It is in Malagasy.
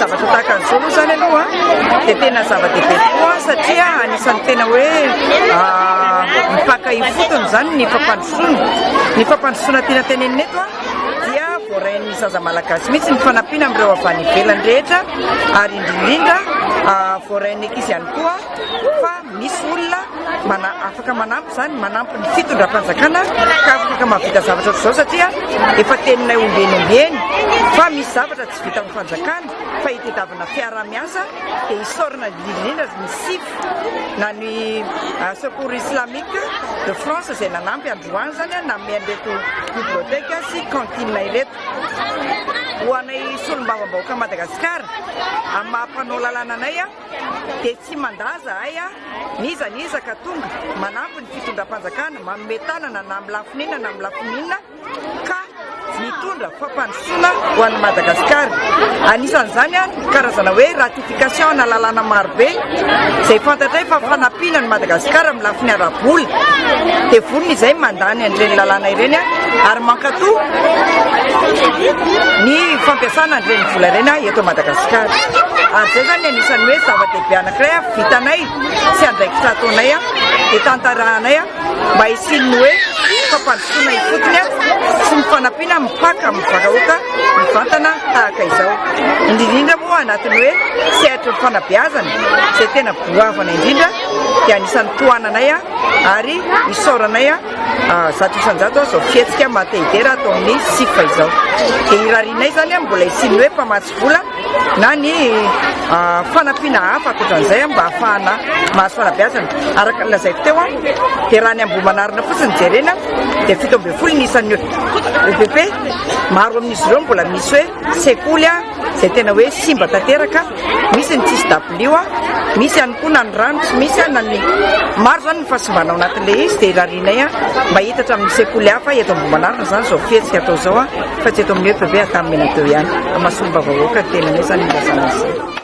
zavatra tahaka an'izao aloha izany aloha dia tena zava-dehibe tokoa satria anisan'ny tena hoe mipaka ifotony izany ny fampandrosoana. Ny fampandrosoana tiana tenenina eto dia voarain'ny zaza malagasy mihitsy ny fanampiana amin'ireo avy any ivelany rehetra ary indrindra indrindra voarain'ny ankizy ihany koa fa Misy olona mana afaka manampy izany, manampy ny fitondram-panjakana ka afaka mahavita zavatra ohatr'izao satria efa teninay ombieny ombieny fa misy zavatra tsy vitan'ny fanjakana fa itedavana fiaraha-miasa dia isaorana indrindra indrindra ny SIF na ny Secours Islamique de France izay nanampy androany izany nanome an'ireto bibliothèque sy cantine ireto. Ho anay solombavambahoaka Madagasikara amin'ny maha mpanao lalàna anay dia tsy mandà zahay a, n'iza n'iza ka tonga manampy ny fitondram-panjakana, manome tanana na amin'ny lafiny inona na amin'ny lafiny inona ka mitondra fampandrosoana ho an'i Madagasikara. Anisan'izany ny karazana hoe ratification na lalàna marobe izay fantatray fa fanampiana an'i Madagasikara amin'ny lafiny ara-bola. Dia vonona izay mandany an'ireny lalàna ireny ary mankatò ny fampiasana an'ireny vola ireny eto Madagasikara. Ary izay izany anisan'ny hoe zava-dehibe anankiray vitanay sy andraikitra ataonay dia tantarahanay mba hisian'ny hoe fampandrosoana ifotony sy ny fanampiana mipaka amin'ny vahoaka mivantana tahaka izao. Indrindra indrindra moa anatin'ny hoe sehatry ny fanabeazana izay tena goavana indrindra dia anisan'ny tohananay ary isaoranay 100% izao fihetsika maha-te-hidera ato amin'ny SIF izao. Dia irarianay izany mbola hisian'ny hoe mpamatsy vola na ny fanampiana hafa ankoatran'izay mba hahafahana mahazo fanabeazana. Araka ny lazaiko teo dia raha ny Ambohimanarina fotsiny jerena dia 17 ny isan'ny EPP. Maro amin'izy ireo mbola misy hoe sekoly izay tena hoe simba tanteraka, misy ny tsisy dabilio, misy ihany koa na ny rano tsy misy na ny maro izany ny fahasimbana ao anatin'ilay izy dia irarianay mba hitatra amin'ny sekoly hafa eto Ambohimanarina izany izao fihetsika atao izao fa tsy eto amin'ny EPB Antanimena teo ihany. Amin'ny maha solombavambahoaka ny tenanay izany no ilazana an'izay.